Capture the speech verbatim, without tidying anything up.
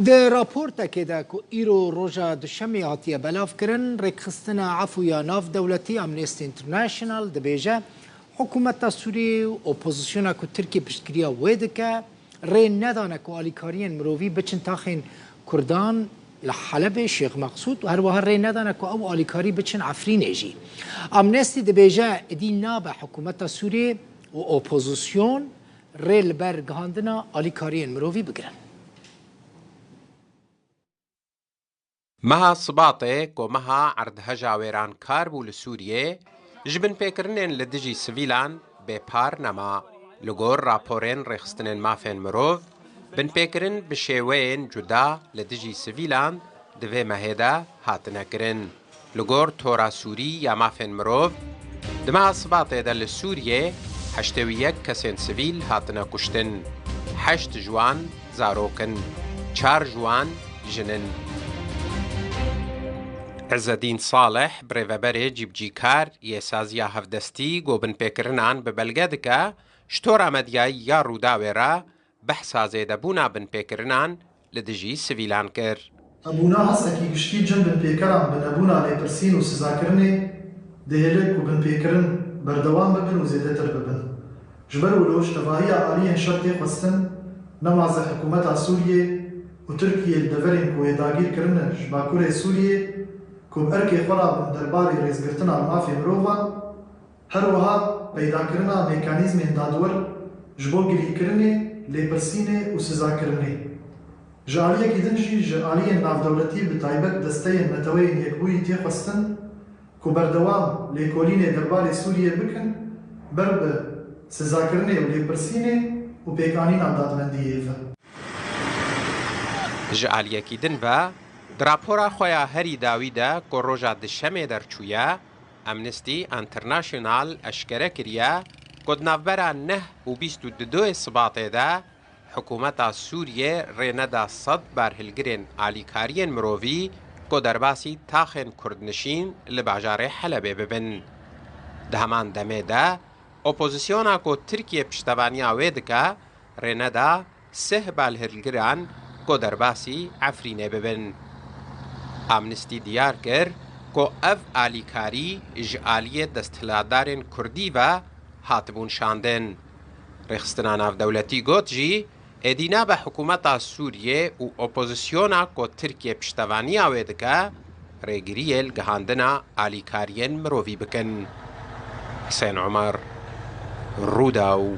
Di raportekê de ku îro roja Duşemê hatiye belavkirin, rêkxistina efû ya navdewletî Amnesty International dibêje, hikûmeta Sûriyê û opozisyona ku Tirkiye piştgiriya wê dike, rê nedane ku alîkariyên mirovî biçin taxên Kurdan li Helebê, Şêx Meqsûd û her wiha rê nedane ku ew alîkarî biçin Efrînê jî. Amnesty dibêje, êdî nabe hikûmeta Sûriyê û opozisyon rê li ber gihandina alîkariyên mirovî bigirin. Meha Sibatê ku meha erdheja wêrankar bû li Sûriyê, ji binpêkirinên li dijî sivîlan bêpar nema. Li gor raporên rêxistinên mafên mirov, binpêkirin bi şêweyên cuda li dijî sivîlan di vê mehê de hatine kirin. Li gor Tora Sûrî ya Mafên Mirov, di meha Sibatê de li Sûriyê heştê û yek kesên sivîl hatine kuştin. Heşt ji wan zarok in, çar ji wan jin in. Ezzedîn Salih, birêveberê cîbicîkar yê saziya hevdestî ku binpêkirinan bi belge dike, ji tora medyayî ya Rûdawê re behsa zêdebûna binpêkirinan li dijî sivîlan kir. Hebûna hesekî giştî cem binpêkeran bi nebûna lêpirsîn û sizakirinê dihêle ku binpêkirin berdewam bibin û zêdetir bibin. Ji ber wilo ji tevahiya aliyên şer tê xwestin, nemaze hikûmeta Sûriyê û Tirkiye li deverên ku wê dagîr kirine ji Bakurê Sûriyê ku bi erkê xwe re bin derbarê rêzgirtina mafê mirovan, her wiha peydakirina mekanîzmên dadwer ji bo girîkirinê, lêpirsînê û sizakirinê. Ji aliyekî din jî ji aliyên navdewletî, bi taybet desteyên Neteweyên Yekbûyî tê xwestin ku berdewam lêkolînê derbarê Sûriyê bikin, ber bi sizakirinê û lêpirsînê û pêkanîna dadmendiyê ve. Ji aliyekî din ve, di rapora xwe ya herî dawî de ku roja Dişemê derçûye, Amnesty International eşkere kiriye ku di navbera neh û bîst û dudoyê Sibatê de hikûmeta Sûriyê rê neda sed balhilgirên alîkariyên mirovî ku derbasî taxên kurdnişîn li bajarê Helebê bibin. Di heman demê de, opozisyona ku Tirkiye piştevaniya wê dike, rê neda sih balhilgiran ku derbasî Efrînê bibin. Amnesty diyar kir ku ev alîkarî ji aliyê desthilatdarên kurdî ve hatibûn şandin. Rêxistina navdewletî got jî, êdî nabe hikûmeta Sûriyê û opozisyona ku Tirkiye piştevaniya wê dike, rêgiriyê li gihandina alîkariyên mirovî bikin. Husên Omer, Rûdaw.